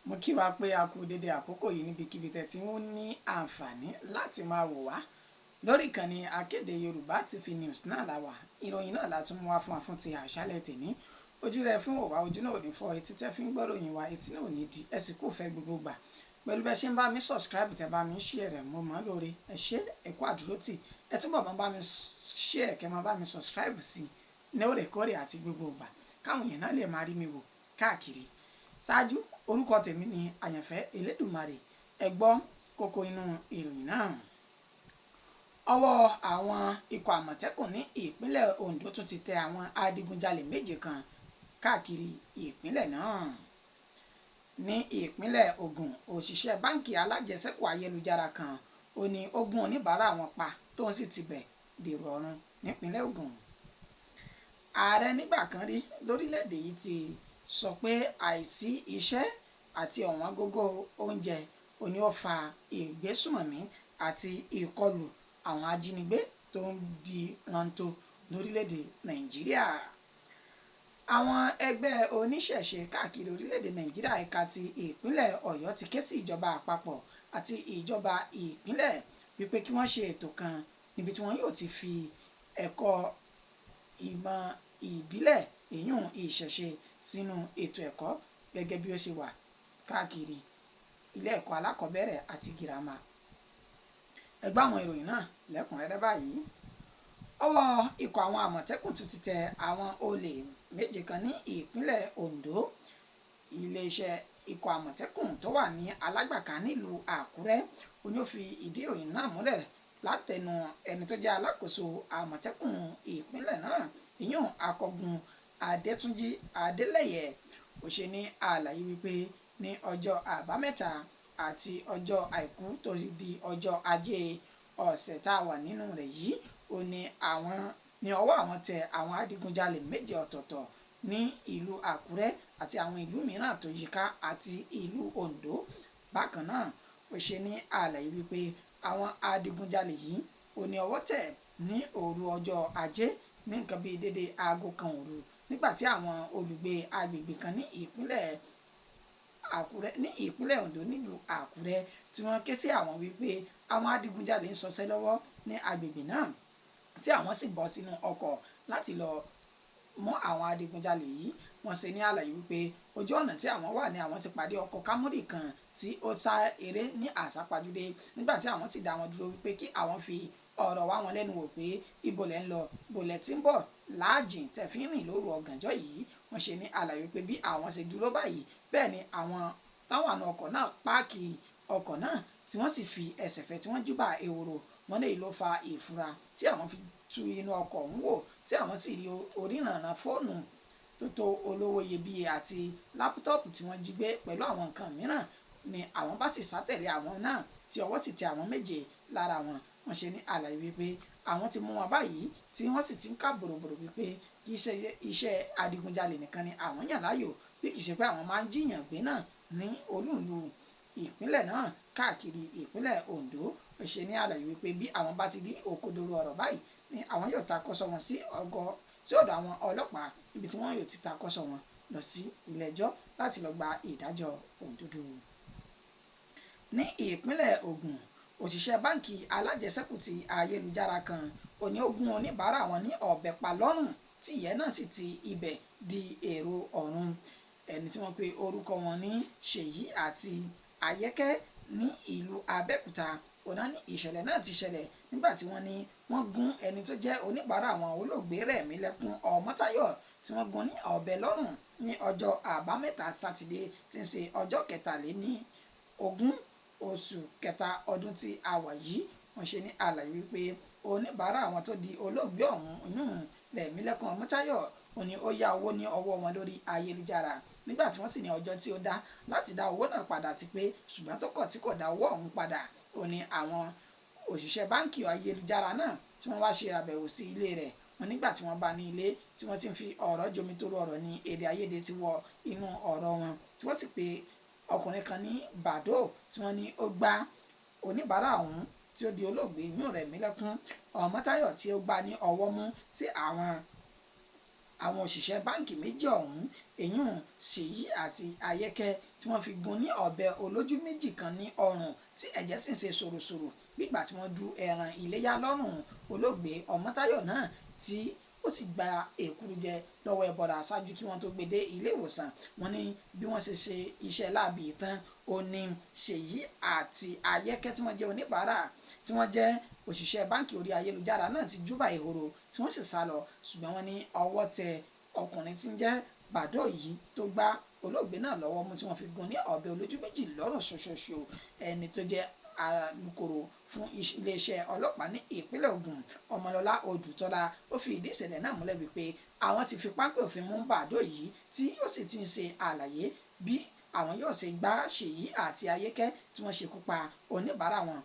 Mo kí wa pé a kú dédé àkókò yìí níbikíbi tẹ́ tí ń ní àǹfààní láti máa wò wá lórí ìkànnì Akéde Yorùbá TV News náà la wà. Ìròyìn náà la tún mú wá fún wa fún ti àṣálẹ́ tèní. Ojú rẹ fún òwà, ojú náà ò ní fọ́, etí tẹ́ fi ń gbọ́ròyìn wa, etí náà ò ní di. Ẹ sì kú fẹ́ gbogbo gbà pẹ̀lú bẹ́ẹ̀ ṣe ń bá mi subscribe, tẹ́ bá mi share rẹ̀, mo mọ̀ lóore. Ẹ ṣé, ẹ kú àdúrótì. Ẹ túbọ̀ máa bá mi share, kẹ́ máa bá mi subscribe sí i ní òrèkóòrè àti gbogbo ìgbà, káwọn èèyàn náà lè máa rí mi wò káàkiri. Ṣáájú, orúkọ tèmi ni Àyànfẹ́ Elédùmarè. Ẹ gbọ́ kókó inú ìròyìn náà. Ọwọ́ àwọn ikọ̀ Àmọ̀tẹ́kùn ní ìpínlẹ̀ Ondo tún ti tẹ àwọn adigunjalè 7 kan káàkiri ìpínlẹ̀ náà. Ní ìpínlẹ̀ Ògùn, òṣìṣẹ́ báǹkì alájẹsẹ́kù ayélujára kan ó ní ó gún oníbàárà wọn pa, tóun sì ti bẹ̀ dèrò ọ̀run nípínlẹ̀ Ògùn. Ààrẹ nígbà kan rí lórílẹ̀‐èdè yìí ti sọ pé àìsí iṣẹ́ àti ọ̀wọ́n gógó oúnjẹ ó ní ó fa ìgbésùmọ̀mí àti ìkọlù àwọn ajínigbé tó ń di rántó lórílẹ̀‐èdè Nàìjíríà. Àwọn ẹgbẹ́ oníṣẹ̀ṣe káàkiri orílẹ̀‐èdè Nàìjíríà ẹ̀ka ti ìpínlẹ̀ Ọ̀yọ́ ti ké sí ìjọba àpapọ̀ àti ìjọba ìpínlẹ̀ wípé kí wọ́n ṣe ètò kan níbi tí wọ́n yóò ti fi ẹ̀kọ́ ìmọ̀ ìbílẹ̀ ìyún ìṣẹ̀ṣe sínú ètò ẹ̀kọ́ gẹ́gẹ́ bí ó ṣe wà káàkiri ilé ẹ̀kọ́ alákọ̀ọ́bẹ̀rẹ̀ àti girama. Ẹ gbọ́ àwọn ìròyìn náà lẹ́kùnrẹ́rẹ́ báyìí. Ọwọ́ ikọ̀ àwọn Àmọ̀tẹ́kùn tún ti tẹ àwọn olè 7 kan ní ìpínlẹ̀ Ondo. Iléeṣẹ́ ikọ̀ Àmọ̀tẹ́kùn tó wà ní Alágbàká nílùú Àkúrẹ́ ó ní ó fi ìdí ìròyìn náà múlẹ̀ látẹnu ẹni tó jẹ́ alákòóso Àmọ̀tẹ́kùn ìpínlẹ̀ náà, ìyún Akọgun Adétúnjì Adélẹ́yẹ. Ó ṣe ní àlàyé wípé ní ọjọ́ Àbámẹ́ta àti ọjọ́ Àìkú tó di ọjọ́ Ajé ọ̀sẹ̀ tá a wà nínú rẹ̀ yìí, ó ní àwọn ní ọwọ́ àwọn tẹ àwọn adigunjalè 7 ọ̀tọ̀ọ̀tọ̀ ní ìlú Àkúrẹ́ àti àwọn ìlú mìíràn tó yíká àti ìlú Ondo. Bákan náà, ó ṣe ní àlàyé wípé àwọn adigunjalè yìí ó ní ọwọ́ tẹ̀ ní òru ọjọ́ Ajé ní nǹkan bíi dédé aago 1 òru, nígbà tí àwọn olùgbé agbègbè kan ní ìpínlẹ̀ Àkúrẹ́ ní ìpínlẹ̀ Ondo nílùú Àkúrẹ́ tí wọ́n ké sí àwọn wípé àwọn adigunjalè ń ṣọṣẹ́ lọ́wọ́ ní agbègbè náà, tí àwọn sì bọ́ sínú ọkọ̀ láti lọ mú àwọn adigunjalè yìí. Wọ́n ṣe ní àlàyé wípé ojú ọ̀nà tí àwọn wà ní àwọn ti pàdé ọkọ̀ Kámúrì kan tí ó sá eré ní àsápajúdé, nígbà tí àwọn sì dá wọn dúró wípé kí àwọn fi ọ̀rọ̀ wá wọn lẹ́nu wò pé ibo lẹ̀ ń lọ, ibo lẹ̀ tí ń bọ̀ láàjìn tẹ̀ fi ń rìn lóru ọ̀gànjọ́ yìí. Wọ́n ṣe ní àlàyé wípé bí àwọn ṣe dúró báyìí, bẹ́ẹ̀ ni àwọn táwọn àna ọkọ̀ náà páàkì ọkọ̀ náà tí wọ́n sì fi ẹsẹ̀ fẹ́ tí wọ́n júbà ehoro. Wọ́n lè ló fa ìfura tí àwọn fi tú inú ọkọ̀ ọ̀hún wò, tí àwọn sì rí oríranran fóònù tó tó olówó iyebíye àti lápútọ́ọ̀pù tí wọ́n jí gbé pẹ̀lú àwọn nǹkan mìíràn. Ni àwọn bá sì sátẹ̀lé àwọn náà tí ọwọ́ sì tẹ àwọn 7 lára wọn. Wọ́n ṣe ní àlàyé wípé àwọn ti mú wọn báyìí tí wọ́n sì ti ń ká bòròbòrò wípé kì í ṣe iṣẹ́ adigunjalè nìkan ni àwọn yàn láàyò, bí kì í ṣe pé àwọn máa ń jiyàn gbé náà ní olúùlú ìpínlẹ̀ náà káàkiri ìpínlẹ̀ Ondo. Ó ṣe ní àlàyé wípé bí àwọn bá ti rí òkodoro ọ̀rọ̀ báyìí ni àwọn yóò takọ́sọ wọn sí ọgọ́ sí ọ̀dọ̀ àwọn ọlọ́pàá, níbi tí wọ́n yóò ti takọ́sọ wọn lọ sí ilé ẹjọ́ láti lọ gba ìdájọ́ òdodo. Ní ìpínlẹ̀ Ògùn, òṣìṣẹ́ báǹkì alájẹsẹ́kù ti ayélujára kan ó ní ó gún oníbàárà wọn ní ọ̀bẹ pa lọ́rùn, tí ìyẹn náà sì ti ibẹ̀ di èrò ọ̀run. Ẹni tí wọ́n pe orúkọ wọn ní Ṣèyí àti Ayẹ́kẹ́ ní ìlú Abẹ́òkúta. Ọ̀nà ní ìṣẹ̀lẹ̀ náà ti ṣẹlẹ̀ nígbà tí wọ́n ní wọ́n gún ẹni tó jẹ́ oníbàárà wọn, olóògbé Rẹ̀mílẹ́kún Ọmọ́táyọ̀, tí wọ́n gún ní ọ̀bẹ lọ́rùn ní ọjọ́ Àbámẹ́ta Sátidé tí ń ṣe ọjọ́ 23 oṣù kẹta ọdún tí a wà yìí. Wọ́n ṣe ní àlàyé wípé oníbàárà àwọn tó di olóògbé ọ̀hún, inú Rẹ̀mílẹ́kún Ọmọ́táyọ̀, ó ní ó yá owó ní ọwọ́ wọn lórí ayélujára, nígbà tí wọ́n sì ní ọjọ́ tí ó dá láti dá owó náà padà ti pé, ṣùgbọ́n tó kọ̀ tí kò dá owó ọ̀hún padà. Ó ní àwọn òṣìṣẹ́ báǹkì ayélujára náà tí wọ́n wá ṣe àbẹ̀wò sí ilé rẹ̀, wọ́n nígbà tí wọ́n bá ní ilé tí wọ́n ti ń fi ọ̀rọ̀ jomitoro ọ̀rọ̀ ní èdè àìyedè ti wọ inú ọ̀rọ̀ wọn, tí wọ́n sì pe ọkùnrin kan ní Bàdó tí wọ́n ní ó gbá oníbàárà ọ̀hún tí ó di olóògbé inú Rẹ̀mílẹ́kún Ọmọ́táyọ̀ tí ó gbá ní ọwọ́ mú, tí àwọn Àwọn òṣìṣẹ́ báǹkì méjì ọ̀hún, èyún Ṣèyí àti Ayẹ́kẹ́, tí wọ́n fi gún ní ọ̀bẹ olójú méjì kan ní ọrùn tí ẹ̀jẹ̀ sì ń ṣe ṣòroṣòro nígbà tí wọ́n du ẹran iléyá lọ́rùn olóògbé Ọmọ́táyọ̀ náà, tí ó sì gba èkuru jẹ lọ́wọ́ ẹbọra ṣáájú kí wọ́n tó gbé dé ilé ìwòsàn. Wọ́n ní bí wọ́n ṣe ṣe iṣẹ́ láabi tán, ó ní Ṣèyí àti Ayẹ́kẹ́ tí wọ́n jẹ́ oníbàárà tí wọ́n jẹ́ òṣìṣẹ́ báǹkì orí ayélujára náà ti júbà ìhòòrò tí wọ́n sì sá lọ. Ṣùgbọ́n wọ́n ní ọwọ́ tẹ ọkùnrin tí ń jẹ́ Bàdó yìí tó gbá olóògbé náà lọ́wọ́ mú tí wọ́n fi gún ní ọ̀bẹ olójú méjì lọ́rùn ṣoṣooṣo. Ẹni tó jẹ́ alukoro fún iléeṣẹ́ ọlọ́pàá ní ìpínlẹ̀ Ògùn, Ọmọlọ́lá Odùtọ́lá, ó fi ìdí ìṣẹ̀lẹ̀ náà múlẹ̀ wípé àwọn ti fi páńpẹ́ òfin mú Bàdó yìí, tí ó sì ti ń ṣe àlàyé bí àwọn yóò ṣe gbá Ṣèyí àti Ayékẹ́ tí wọ́n ṣekú pa oníbàárà wọn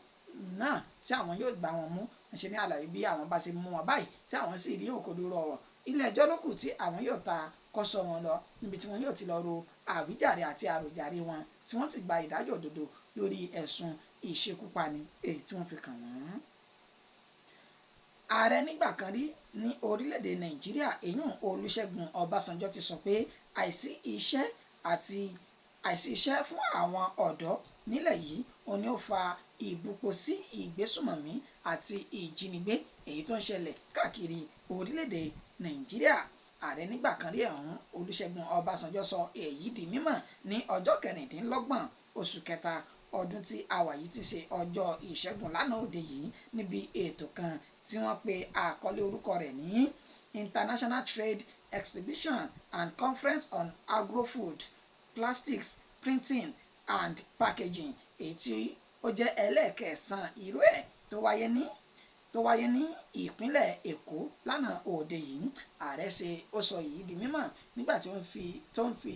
náà, tí àwọn yóò gbá wọn mú. Wọ́n ṣe ní àlàyé bí àwọn bá ṣe mú wọn báyìí tí àwọn sì rí òkodoro ọ̀rọ̀, ilé ẹjọ́ ló kù tí àwọn yóò ta kọ́sọ́ wọn lọ, níbi tí wọn yóò ti lọ ro àwíjàre àti àròjàre wọn, tí wọ́n sì gba ìdájọ́ òdodo lórí ẹ̀sùn ìṣekúpani èyí tí wọ́n fi kàn wọ́n. Ààrẹ nígbà kan rí ní orílẹ̀-èdè Nàìjíríà, èyún Olúṣẹ́gun Ọbásanjọ́, ti sọ pé àìsí iṣẹ́ àti àìsí iṣẹ́ fún àwọn ọ̀dọ́ nílẹ̀ yìí òun ni ó fa ìbùpọ̀ sí ìgbésùmọ̀mí àti ìjínigbé èyí tó ń ṣẹlẹ̀ káàkiri orílẹ̀-èdè Nàìjíríà. Ààrẹ nígbà kan rí ọ̀hún Olúṣẹ́gun Ọbásanjọ́ sọ èyí di mímọ̀ ní ọjọ́ 26 oṣù kẹta ọdún tí a wà yìí, ti ṣe ọjọ́ ìṣẹ́gun lánàá òde yìí, níbi ètò kan tí wọ́n pe àkọlé orúkọ rẹ̀ ní International Trade Exhibition and Conference on Agrofood, Plastics, Printing and Packaging, èyí tí ó jẹ́ ẹlẹ́ẹ̀kẹsàn irú ẹ̀ tó wáyé ní ìpínlẹ̀ Èkó lánàá òde yìí. Ààrẹ ṣe ó sọ yìí di mímọ̀ nígbà tí ó ń fi tó ń fi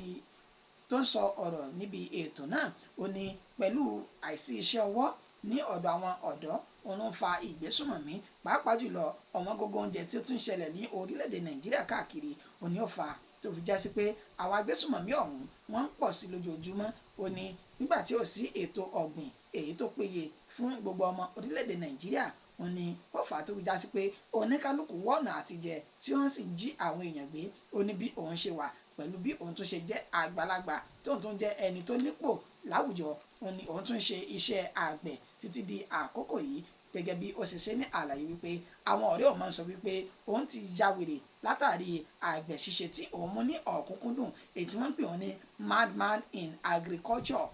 tó ń sọ ọ̀rọ̀ níbi ètò náà. Ó ní pẹ̀lú àìsí iṣẹ́ ọwọ́ ní ọ̀dọ̀ àwọn ọ̀dọ́, òun ló ń fa ìgbésùnmọ̀mí, pàápàá jùlọ ọ̀wọ́n gógó oúnjẹ tí ó tún ṣẹlẹ̀ ní orílẹ̀-èdè Nàìjíríà káàkiri, òun ni ó fà á tó fi já sí pé àwọn agbésùnmọ̀mí ọ̀hún wọ́n ń pọ̀ sí lójoojúmọ́. Ó ní nígbà tí ò sí ètò ọ̀gbìn èyí tó péye fún gbogbo ọmọ orílẹ̀-èdè Nàìjíríà, òun ni ó fà á tó fi já sí pé oníkálukú wọ́nà àtijẹ tí wọ́n sì jí àwọn èèyàn gbé. Ó ní bí òun ṣe wà, pẹ̀lú bí òun tún ṣe jẹ́ àgbàlagbà, tóun tún jẹ́ ẹni tó nípò láwùjọ, òun ni òun tún ṣe iṣẹ́ àgbẹ̀ títí di àkókò yìí. Gẹ́gẹ́ bí ó ṣe ṣe ní àlàyé wípé àwọn ọ̀rẹ́ òun máa ń sọ wípé òun ti ya wèrè látàrí àgbẹ̀ ṣíṣe tí òun mú ní ọ̀kúnkúndùn, èyí tí wọ́n ń pè wọ́n ní madman in agriculture.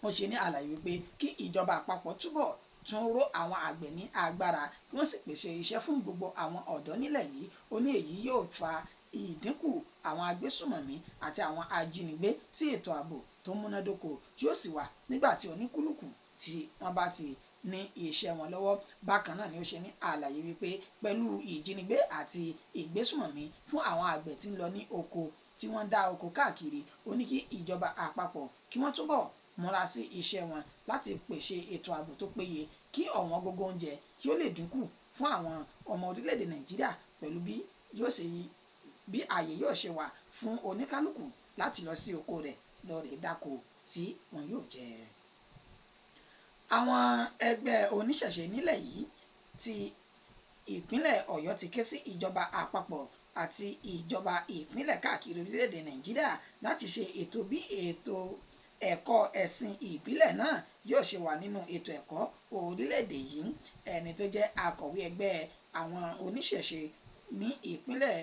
Ó ṣe ní àlàyé wípé kí ìjọba àpapọ̀ túbọ̀ tún ró àwọn àgbẹ̀ ní agbára, kí wọ́n sì pèsè iṣẹ́ fún gbogbo àwọn ọ̀dọ́ nílẹ̀ yìí. Ó ní èyí yóò fa ìdínkù àwọn agbésùmọ̀mí àti àwọn ajínigbé, tí ètò ààbò tó múnádóko yóò sì wà nígbà tí oníkúlùkù tí wọ́n bá ti ní iṣẹ́ wọn lọ́wọ́. Bákan náà ni ó ṣe ní àlàyé wípé pẹ̀lú ìjínigbé àti ìgbésùmọ̀mí fún àwọn àgbẹ̀ tí ń lọ ní oko, tí wọ́n ń dá oko káàkiri, ó ní kí ìjọba àpapọ̀ kí wọ́n túbọ̀ múra sí iṣẹ́ wọn láti pèsè ètò ààbò tó péye, kí ọ̀wọ́n gógó oúnjẹ kí ó lè dínkù fún àwọn ọmọ orílẹ̀-èdè Nàìjíríà, pẹ̀lú bí yóò ṣe bí ààyè yóò ṣe wà fún oníkálukú láti lọ sí oko rẹ̀ lọ rèé dáko tí wọn yóò jẹ. Àwọn ẹgbẹ́ oníṣẹ̀ṣe nílẹ̀ yìí ti ìpínlẹ̀ Ọ̀yọ́ ti ké sí ìjọba àpapọ̀ àti ìjọba ìpínlẹ̀ káàkiri orílẹ̀-èdè Nàìjíríà láti ṣe ètò bí ètò ẹ̀kọ́ ẹ̀sìn ìbílẹ̀ náà yóò ṣe wà nínú ètò ẹ̀kọ́ orílẹ̀-èdè yìí. Ẹni tó jẹ́ akọ̀wé ẹgbẹ́ àwọn oníṣẹ̀ṣe ní ìpínlẹ̀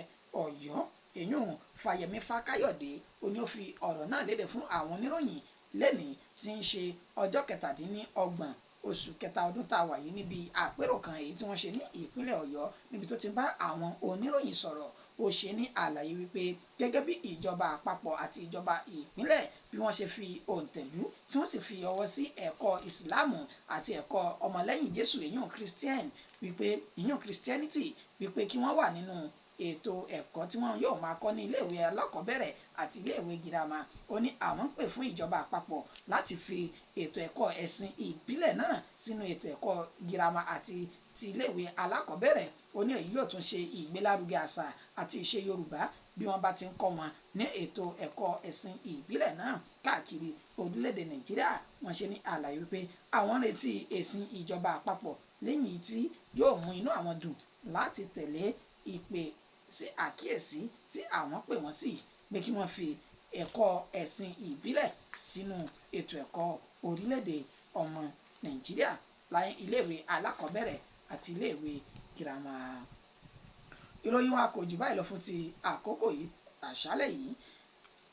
Ọ̀yọ́, èyún Fáyẹmí Fákáyọ̀dé, ó ní ó fi ọ̀rọ̀ náà léde fún àwọn oníròyìn lẹ́nìí tí ń ṣe ọjọ́ 27 oṣù kẹta ọdún tá a wà yìí, níbi àpérò kan èyí tí wọ́n ṣe ní ìpínlẹ̀ Ọ̀yọ́, níbi tó ti bá àwọn oníròyìn sọ̀rọ̀. Ó ṣe ní àlàyé wípé gẹ́gẹ́ bí ìjọba àpapọ̀ àti ìjọba ìpínlẹ̀ bí wọ́n ṣe fi òǹtẹ̀lú tí wọ́n sì fi ọwọ́ sí ẹ̀kọ́ ìsìláàmù àti ẹ̀kọ́ ọmọlẹ́yìn Jésù, èyún Christian, wípé ìyún Christianity, wípé kí wọ́n wà nínú ètò ẹ̀kọ́ tí wọ́n yóò máa kọ́ ní iléèwé alákọ̀ọ́bẹ̀rẹ̀ àti iléèwé girama. Ó ní àwọn ń pè fún ìjọba àpapọ̀ láti fi ètò ẹ̀kọ́ ẹ̀sìn ìbílẹ̀ náà sínú ètò ẹ̀kọ́ girama àti ti iléèwé alákọ̀ọ́bẹ̀rẹ̀. Ó ní èyí yóò tún ṣe ìgbélárugẹ àṣà àti ìṣe Yorùbá bí wọ́n bá ti ń kọ́ wọn ní ètò ẹ̀kọ́ ẹ̀sìn ìbílẹ̀ náà káàkiri orílẹ̀-èdè Nàìjíríà. Wọ́n ṣe ní àlàyé wípé àwọn ń retí èsì ìjọba àpapọ̀ lẹ́yìn tí yóò mú inú àwọn dùn láti tẹ̀lé ìpè. sí àkíyèsí tí àwọn pè wọ́n sí pé kí wọ́n fi ẹ̀kọ́ ẹ̀sìn ìbílẹ̀ sínú ètò ẹ̀kọ́ orílẹ̀-èdè ọmọ Nàìjíríà láyé iléèwé alákọ̀ọ́bẹ̀rẹ̀ àti iléèwé girama. Ìròyìn wa kò jù báyìí lọ fún ti àkókò yìí àṣálẹ̀ yìí.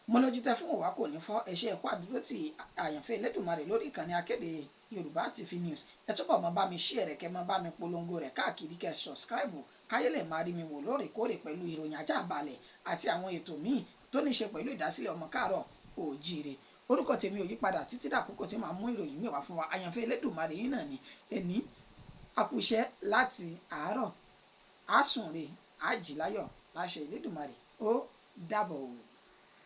Mo lójú tẹ fún òwá kò ní fọ́. Ẹṣẹ́ ẹ̀kọ́ àdúró ti àyànfẹ́ Elédùmarè lórí ìkànnì Akéde Yorùbá TV News. Ẹ túbọ̀ mọ́ bá mi share rẹ̀, kẹ́ mọ́ bá mi polongo rẹ̀ káàkiri, kẹ́ subscribe káyé lè máa rí mi wò lóòrèkóòrè pẹ̀lú ìròyìn ajá balẹ̀ àti àwọn ètò míì tó ní ṣe pẹ̀lú ìdásílẹ̀ ọmọ káàárọ̀ òjíire. Orúkọ tèmi ò yípadà títí dàkókò tí màá mú ìròyìn mi wá fún wa. Àyànfẹ́ Elédùmarè yìí náà ni. Ẹni àkùṣẹ́ láti àárọ̀, àsùnrè, àjìláyọ̀ láṣẹ Elédùmarè. Ó dàbọ̀ o.